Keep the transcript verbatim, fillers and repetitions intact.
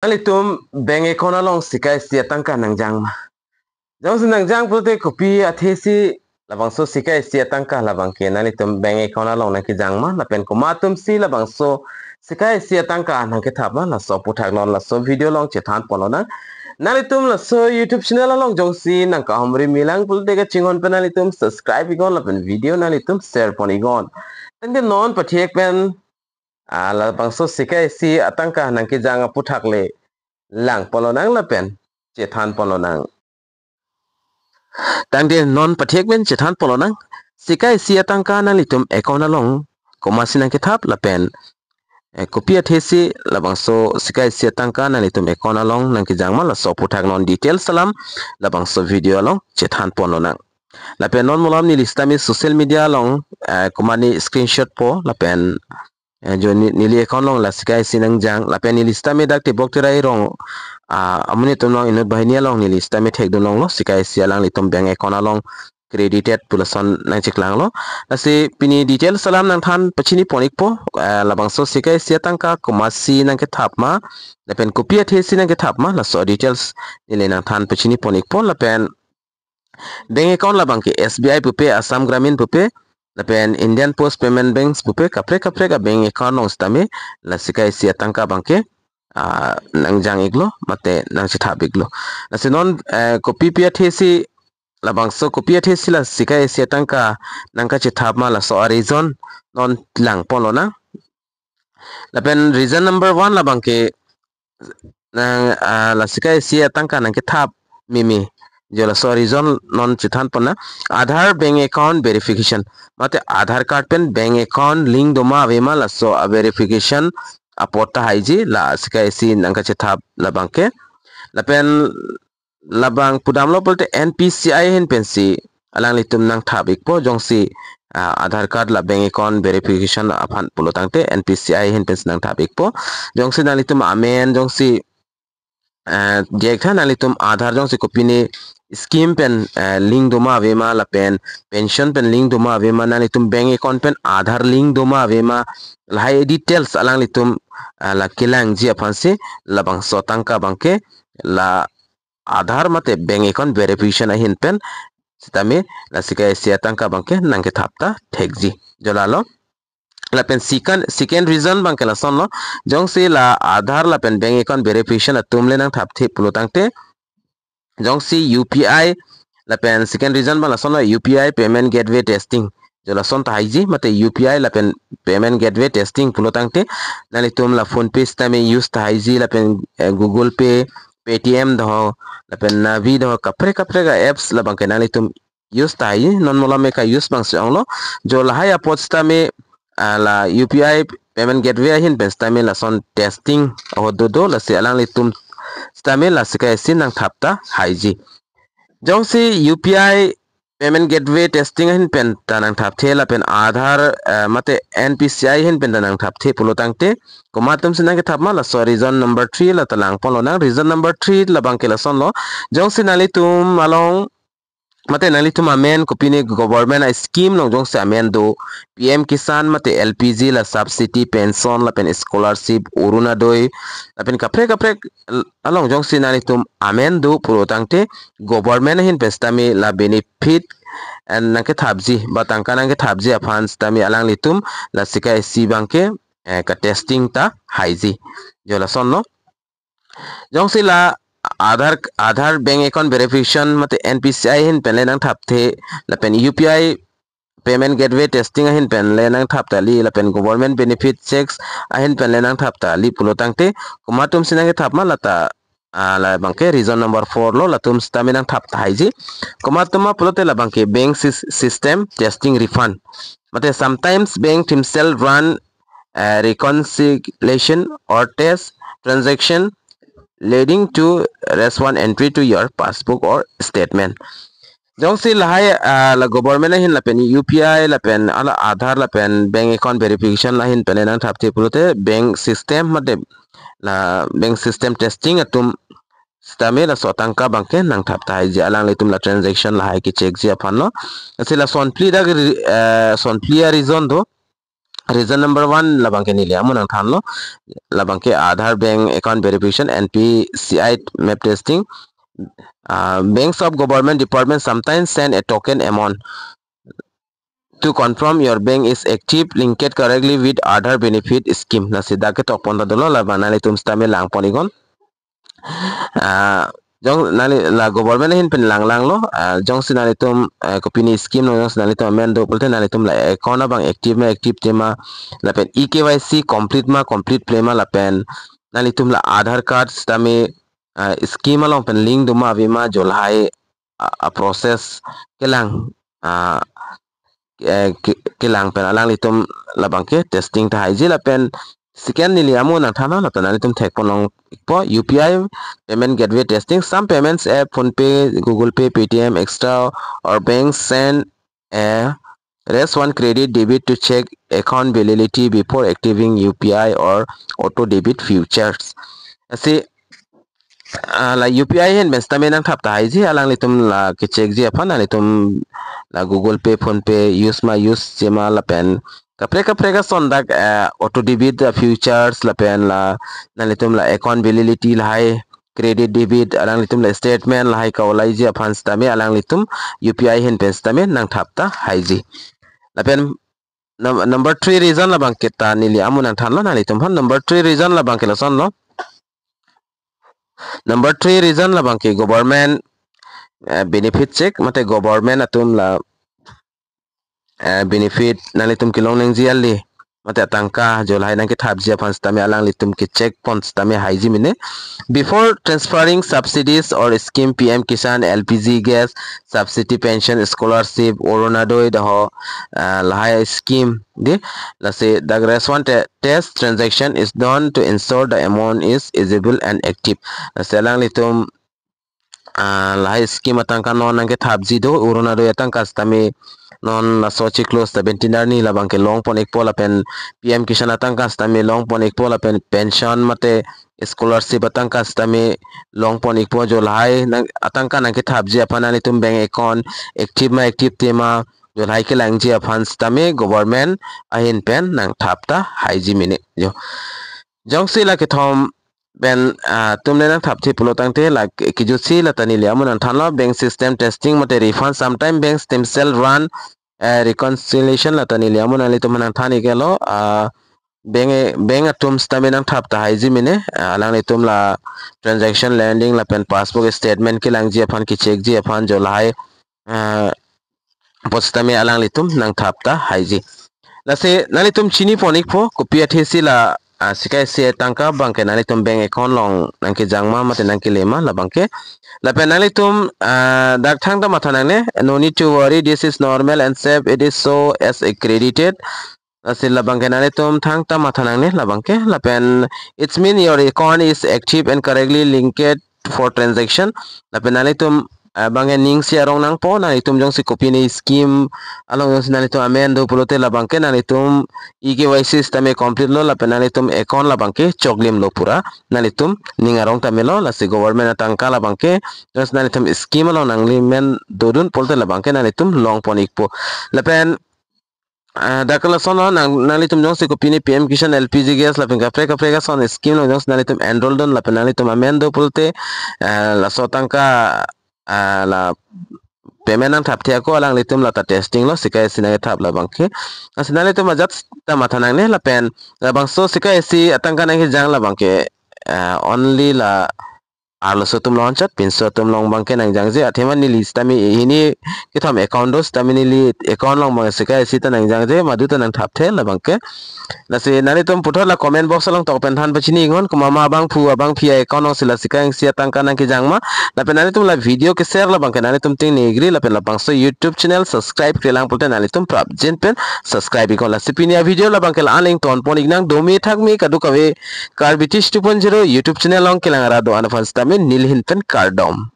Nanglitum bank account along sika isi atangka nangjang ma? Jongsi nangjang pulote kopi athesi labangso sika isi atangka labangke nanglitum bank account along nangkejang ma, lapen komat atumsi labangso sika isi atangka nangkethap ma, laso aputhak non laso video along chethan ponlonang. Nanglitum laso YouTube channel along jongsi nangkahumri milang pulote kachinghon pen nanglitum subscribe iknon lapen video nanglitum share pon iknon. Tangte non pathek pen, ah, labangso sika isi atangka nangkejang aputhak le lang ponlonang lapen chethan ponlonang. Tangte non pathek pen chethan ponlonang. Sika isi atangka nanglitum account along komatsi nangkethap lapen, eh, kopi athesi labangso sika isi atangka nanglitum account along nangkejang ma, laso aputhak non details alam labangso video along chethan ponlonang. Lapen non malom neli sitame social media along, eh, komatne screenshot po lapen, eh, jo ne-, neli account along la sika isi nangjang lapen neli sitame dak Tebok Terai Rong, ah, amonit atum along inut banghini along neli sitame thekdun longlo, sika isi alanglitum bank account along credited pu lason nangcheklanglo. Lasi pini details alam nangthan pachini pon ikpo, eh, labangso sika isi atangka komatsi nangkethap ma, lapen kopi athesi nangkethap ma, laso details neli nangthan pachini pon ikpo, lapen bank account labangke S B I pupe, Assam Gramin pupe, lapen Indian Post Payment Banks pupe, kaprek kaprek a bank account along sitame la sika isi atangka abangke, ah, nangjang iklo mate nangchethap iklo. Lasi non, eh, kopi pi athesi labangso kopi athesi la sika isi atangka nangkachethap ma, laso a reason non lang ponlonang. Lapen reason number one labangke nang, ah, la sika isi atangka nangkethap mimi. Jo laso reason non chethan ponnang. Aadhaar bank account verification. Mate Aadhaar card pen bank account link doma avema laso a verification apot ta haiji la sika isi nangkachethap labangke. Lapen labang pudamlo pulote N P C I ahin pensi alanglitum nangthap ikpo jongsi, ah, Aadhaar card la bank account verification aphan pulo tangte N P C I ahin pensi nangthap ikpo. Jongsi nanglitum amen jongsi, eh, jek tha nanglitum Aadhaar jongsi kopine scheme pen, eh, link doma avema lapen pension pen link doma avema, nanglitum bank account pen Aadhaar link doma avema, lahai details alanglitum, ah, la kelangji aphansi labangso atangka abangke la Aadhaar mate bank account verification ahin pen sitame la sika isi atangka abangke nangkethap ta thekji. Jo lalo. Lapen second, second reason abangke lasonlo. Jongsi la Aadhaar lapen bank account verification atum le nangthapthe pulo tangte, jongsi U P I lapen second reason abang lasonlo, U P I payment gateway testing. Jo lason ta haiji mate U P I lapen payment gateway testing pulo tangte nanglitum la PhonePe sitame use ta haiji lapen, eh, Google Pay, Paytm do, lapen Navi do, kaprek kaprek a apps labangke nanglitum use ta haiji, non malom eka use abangsi onglo. Jo lahai apot sitame, ah, la U P I payment gateway ahin pen sitame lason testing ahut dodo, lasi alanglitum sitame la sika isi nangthap ta haiji. Jongsi U P I payment gateway testing ahin pen ta nangthapthe lapen Aadhaar, eh, mate N P C I ahin pen ta nangthapthe pulo tangte, komat atumsi nangkethap ma, laso reason number three la ta lang ponlonang. Reason number three labangke lasonlo. Jongsi nanglitum along mate nanglitum amen kopine government a scheme along jongsi amen do, P M Kisan mate L P G la subsidy, pension lapen scholarship, Orunodoi lapen kaprek kaprek along jongsi nanglitum amen do pulo tangte government ahin pen sitame la benefit, eh, nangkethapji ba tangka nangkethapji aphan sitame alanglitum la sika isi abangke, eh, ka testing ta haiji. Jo lasonlo. Jongsi la Aadhaar, Aadhaar bank account verification mate N P C I ahin pen le nangthapthe lapen U P I payment gateway testing ahin pen le nangthap tali lapen government benefit checks ahin pen le nangthap tali pulo tangte, komat atumsi nangkethap ma lata, ah, labangke reason number four lo, latum sitame nangthap ta haiji. Komat atum ma pulote labangke bank sys-, system testing refund. Mate sometimes bank themselves run, uh, reconciliation or test transaction leading to refund entry to your passbook or statement. Jongsi lahai, ah, la government ahin lapen U P I lapen ala Aadhaar lapen bank account verification ahin pen le nangthapthe pulote bank system mate la bank system testing atum sitame laso atangka abangke nangthap ta haiji, alanglitum la transaction lahai kecheckji aphanlo. Lasi la sonphli dak re-, eh, sonphli a reason do. Reason number one labangke neli amu nangthanlo, labangke Aadhaar bank account verification, N P C I map testing. Uh, banks of government department sometimes send a token amount to confirm your bank is active, linked correctly with Aadhaar benefit scheme. Lasi dak ketok pon ta dolo, labang nanglitum sitame lang pon iknon. Ah, jong nangli la government ahin pen langlanglo, ah, jongsi nanglitum, eh, kopine scheme lo, jongsi nanglitum amen do pulote nanglitum la account abang active ma, active te ma, lapen E K Y C complete ma, complete ple ma, lapen nanglitum la Aadhaar card sitame, ah, scheme along pen link do ma ave ma, jo lahai a, a process kelang, ah, eh, ke-, kelang pen alanglitum labangke testing ta haiji. Lapen second neli amu nangthanlo, lapen nanglitum thek pon long ikpo, U P I payment gateway testing. Some payments app, PhonePe, Google Pay, Paytm, extra or banks send a request one credit debit to check account validity before activating U P I or auto debit features. Lasi, ah, la U P I ahin pen sitame nangthap ta haiji, alanglitum la kecheckji aphan, nanglitum la Google Pay, PhonePe use ma, use-je ma, lapen kaprek kaprek ason dak, eh, auto debit, eh, features, lapen la nanglitum la account validity lahai, credit debit, alanglitum la statement lahai ka-olaiji aphan sitame alanglitum U P I ahin pen sitame nangthap ta haiji. Lapen num-, number three reason labangke ta neli amu nangthanlo nanglitum aphan. Number three reason labangke lasonlo. Number three reason labangke government, eh, benefit check, mate government atum la, eh, benefit nanglitum kelong nangji ali, mate atangka jo lahai nangkethapji aphan sitame alanglitum kecheck pon sitame haiji mene. Before transferring subsidies or scheme, P M Kisan, L P G gas subsidy, pension, scholarship, Orunodoi daho, ah, lahai scheme dei. Lasi dak request one te-, test transaction is done to ensure the amount is eligible and active. Lasi alanglitum, ah, lahai scheme atangka non nangkethapji do, Orunodoi atangka sitame non laso chiklo seventeen arni labangke long pon ikpo, lapen P M Kisan atangka sitame long pon ikpo, lapen pension mate scholarship atangka sitame long pon ikpo, jo lahai nang atangka nangkethapji aphan nanglitum bank account active ma, active te ma, jo lahai kelangji aphan sitame government ahin pen nangthap ta haiji mene jo. Jongsi la kethom pen, ah, atum le nangthapthe pulo tangte la ke-, kejutsi la ta neli amu nangthanlo, bank system testing mate refund. Sometimes banks themselves run, eh, reconciliation, la ta neli amu nanglitum nangthan iklo, ah, bank e-, bank atum sitame nangthap ta haiji mene, ah, alanglitum la transaction lending lapen passbook statement kelangji aphan, kecheckji aphan jo lahai, ah, apot sitame alanglitum nangthap ta haiji. Lasi nanglitum chini pon ikpo, kopi athesi la, ah, sika isi atangka abangke nanglitum bank account along nangkejang ma mate nangkele ma labangke. Lapen nanglitum, ah, dak thangta matha nangne, no need to worry, this is normal and safe, it is show as accredited. Lasi labangke nanglitum thangta matha nangne labangke. Lapen it's mean your account is active and correctly linked for transaction. Lapen nanglitum, ah, abangke ning isi arong nangpo, nanglitum jongsi kopine scheme along jongsi nanglitum amen do pulote labangke nanglitum E K Y C sitame complete lo, lapen nanglitum account labangke choklim lo pura, nanglitum ning arong ta melo. Lasi government atangka labangke jongsi nanglitum scheme along nangli men dodun pulote labangke nanglitum long pon ikpo. Lapen, ah, dak lason lo, nang, nanglitum jongsi kopine P M Kisan, L P G gas lapen kaprek kaprek ason scheme along jongsi nanglitum enroll dun lapen nanglitum amen do pulote, ah, laso atangka, ah, la payment nangthapthe ako alanglitum la ta testing lo, sika isi nangkethap labangke. Lasi nanglitum ajat ta matha nangne lapen labangso sika isi atangka nangkejang labangke, ah, only la arloso atum along chot, pinso atum along abangke nangjangje, athema neli sitame hini kethom account do sitame neli account along abang sika isi ta nangjangje, madu ta nangthapthe labangke. Lasi nanglitum puthot la comment box along tok pen than pachini iknon, komat ma abangphu abangphi a-account alongsi la sika isi atangka nangkejang ma. Lapen nanglitum la video ke-share labangke nanglitum ting negri, lapen labangso YouTube channel subscribe-kre lang pulote nanglitum prapjin pen subscribe iknon. Lasi pini a-video labangke la-an le ington pon iknang, dome thakme kadokave Karbi Tish two point zero YouTube channel along kelang arat do-an aphan sitame neli ahin pen kardom.